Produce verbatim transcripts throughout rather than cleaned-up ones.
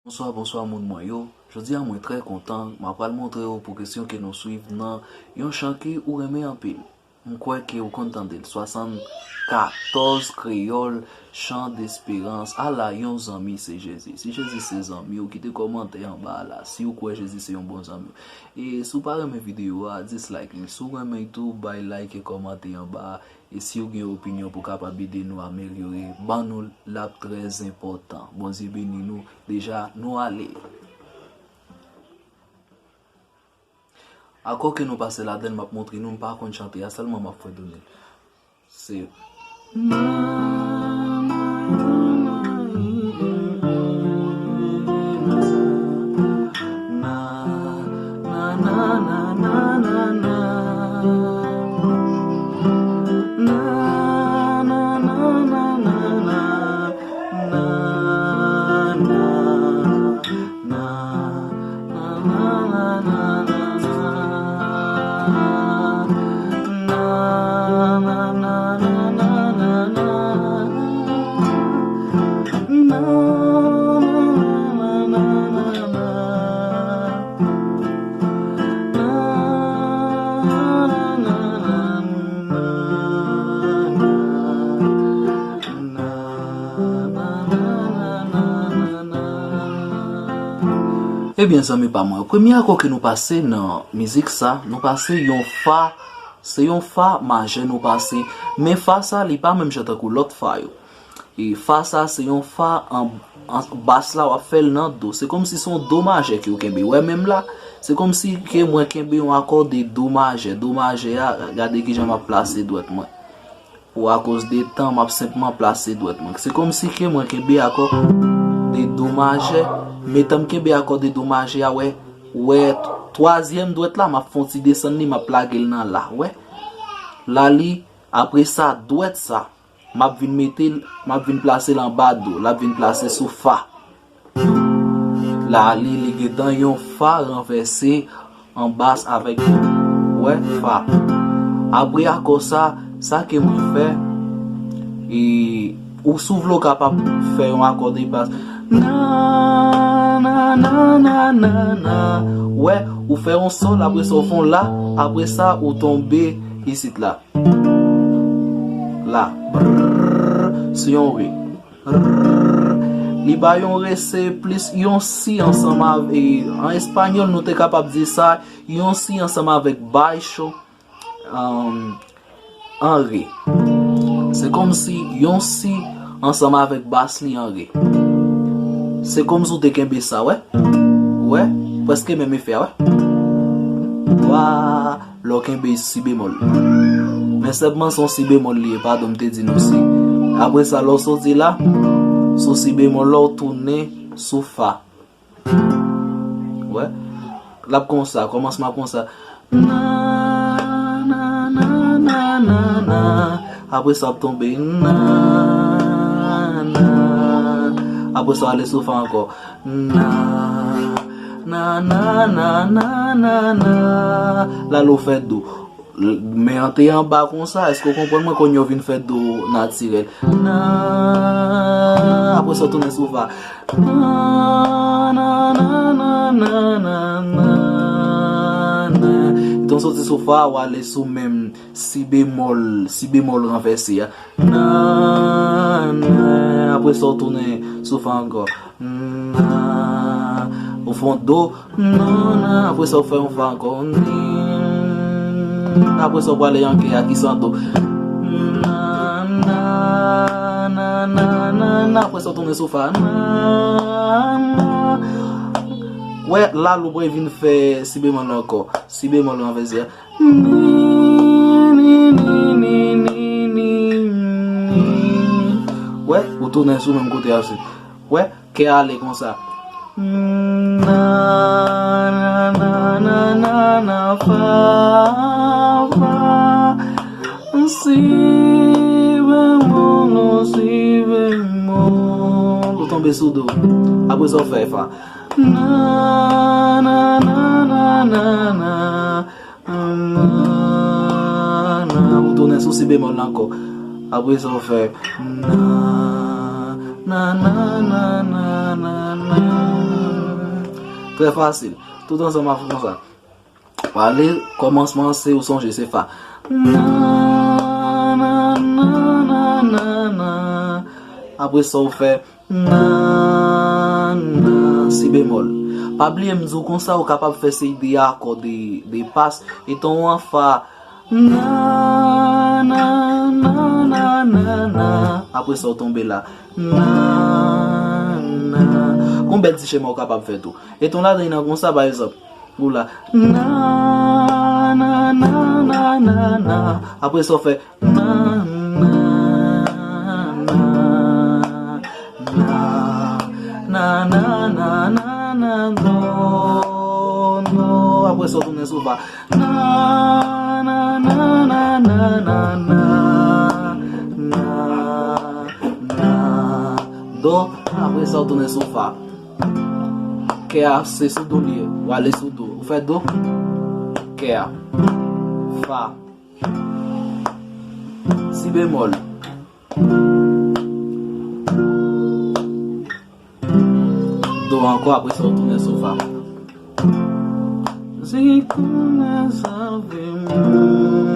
Bonswa, bonswa moun mwen yo. Jodi a mwen trè kontan, m ap pral montre w pwogresyon ke nou swiv nan yon chan ke ou renmen anpil. M kwè ke ou konn tande l, swasannkatòz kreyòl, chan desperans, ala yon zanmi se Jezi. Si Jezi se zanmi w, kite kòmantè anba a la, si w kwè Jezi se yon bon zanmi w. E si w pa renmen videyo a, dislike li. Si w renmen tou, bay like e kòmante anba a. E si w gen opinyon pou kapab ede nou amelyore, ban nou l, l ap trè enpòtan. Bondye beni nou. Deja, nou ale. Akò ke nou pase ladan l, m ap montre nou, m pa konn chante a, sèlman m ap fè tounen. Se Ebyen, zanmi pa mwen, premye akò ke nou pase nan mizik sa, nou pase yon fa, se yon fa majè nou pase, men fa sa, li pa menm jan tankou lòt fa yo. E fa sa, se yon fa an, an bas la, w ap fè l nan do. Se kòmsi se yon do majè ke w kenbe. Wè menm la, se kòmsi ke mwen kenbe yon akò de do majè. Do majè a, gade kijan m ap plase dwèt mwen. Pou akoz de tan, m ap senpman plase dwèt mwen. Se kòmsi ke mwen kenbe akò de do majè, men tan m kenbe akò de do majè a, wè, wè, twazyèm dwèt la, m ap fè yon ti desann li, m ap lage l nan la, wè. La li, apre sa, dwèt sa, m ap vin mete l, m ap vin plase l anba do, l ap vin plase sou fa. La li, li gentan yon fa ranvèse an bas avèk, wè, fa. Apre akò sa, sa ke mwen fè, e, ou si w vle w kapab fè yon akò de bas. Nan, nan, nan, nan, nan, nan. Wè, ou fè yon sòl, apre sa w fè yon la, apre sa ou tonbe isit la. La. Brrr, se yon re. Rrrr. Li pa yon re, se plis yon si ansanm avèk, an espanyòl nou te kapab di sa, yon si ansanm avèk baixo, um, an re. Se kòmsi yon si ansanm avèk bas li an re. Se kòmsi w te kenbe sa, wè? Wè? Prèske menm efè, wè? Wa, lè w kenbe si bemòl. Men sèlman se yon si bemòl li ye, padon, m te di nou si. Apre sa, lè w soti la, sou si bemòl la, w tounen sou fa. Wè? L ap konsa, kòmansman ap konsa. Nan, nan, nan, nan, nan, nan. Apre sa, w ap tonbe. Nan, nan. Apre sa, w ale sou fa ankò. Nan, nan, nan, nan, nan, nan, nan. La, lè w fè do. L-, men an te anba konsa, èske w konprann mwen? Kounye a w vin fè do natirèl. Nan, apre sa w tounen sou fa. Nan, nan, nan. Etan w soti sou fa, w ale sou menm si bemòl, si bemòl ranvèse a. Nan, nan, apre sa w tounen sou fa ankò. Nan, ou fè yon do, nan, nan, apre sa w fè yon fa ankò. Nin, apre sa w prale an ke a ki san do. Nan, nan, nan, nan, nan, nan, apre sa w tounen sou fa. Nan, nan. Wè, la lou prale vin fè si bemòl ankò. Si bemòl ranvèse a. Ni, ni, ni. Wè, ou tounen sou menm kote a osi. Wè, kè ale konsa. Na, na, na, na, na, fa, fa. Si bemòl, si bemòl. Ou tonbe sou do. Apre sa, w fè fa. Na, na, na, na, na, na. Nan, nan, ou tounen sou si bemòl la ankò. Apre sa, w fè nan, nan, nan. Trè fasil. Tout ansanm ap fè konsa. Pale, kòmansman se, ou sonje, se fa. Nan, nan, nan, nan, nan, nan. Apre sa, ou fè nan, nan, si bemòl. Pa bliye, m di w konsa, ou kapab fè seri de akò, de, de pas. E ton an, fa. Nan, nan, nan, nan, nan, nan. Apre sa, ou tonbe la. Nan, nan. Gon bèl ti chema ou kapab fè tou. E ton ladan nan konsa, pa egzanp. Ou la. Nan, nan, nan, nan, nan, nan. Apre sa, ou fè. Nan, nan, nan, nan, nan, nan, nan, nan, nan, do, do. Apre sa, ou tounen sou fa. Nan, nan, nan, nan, nan, nan, nan, nan, nan, do. Apre sa, ou tounen sou fa. Kè a se sou do li ye. Ou ale sou do. Ou fè do. Kè a. Fa. Si bemòl. Do ankò, apre sa, ou tounen sou fa. Si kouman sa vle moun.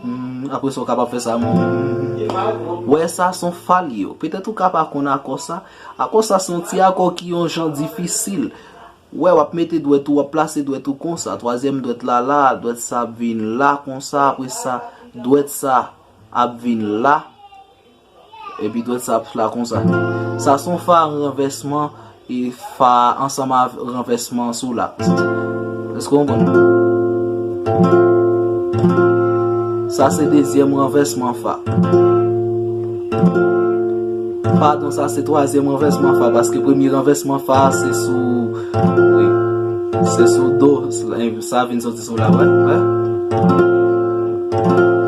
Hmm, apre sa, ou kapab fè sa. Hmm. Wè, sa se yon fa li ye. Petèt ou ka pa konn akò sa. Akò sa se yon ti akò ki yon jan difisil. Wè, w ap mete dwèt ou, w ap plase dwèt ou konsa. Twazyèm dwèt la, la, dwèt sa ap vin la konsa. Apre sa, dwèt sa ap vin la. Epi dwèt sa ap la konsa. Sa se yon fa ranvèsman, e fa ansanm avèk ranvèsman sou la. Èske w konprann? Sa se dezyèm ranvèsman fa. Padon, sa se twazyèm ranvèsman fa, paske premye ranvèsman fa se sou, wi, se sou do, sa vin soti sou la, wè, wè.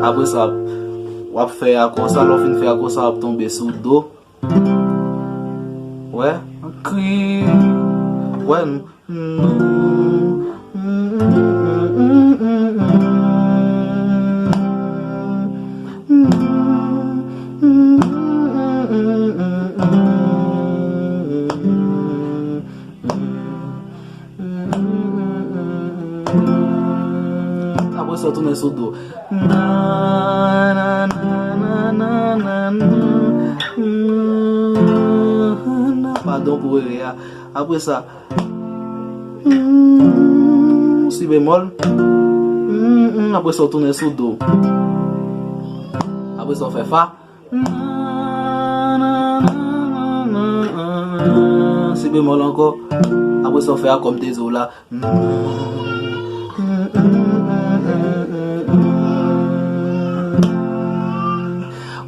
Apre sa, w ap fè akò sa, lè w fin fè akò sa, w ap tonbe sou do. Wè, kri, wè, nou. Apre sa, w tounen sou do. Na, na, na, na, na, na, na, na. Padon pou erè a. Apre sa, mm, si bemòl. Mm, mm, apre sa, w tounen sou do. Apre sa, w fè fa. Si bemòl ankò. Apre sa, w fè a kòm te di w la.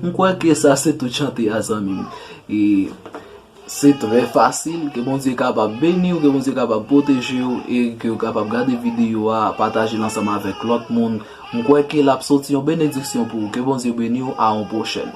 M kwè ke sa se tout chante a, zanmi m. E se trè fasil. Ke Bondye kapab beni w, ke Bondye kapab pwoteje w, e ke w kapab gade videyo a, pataje l ansanm avèk lòt moun. M kwè ke l ap soti yon benediksyon pou ou. Ke Bondye beni w, a yon pwochèn.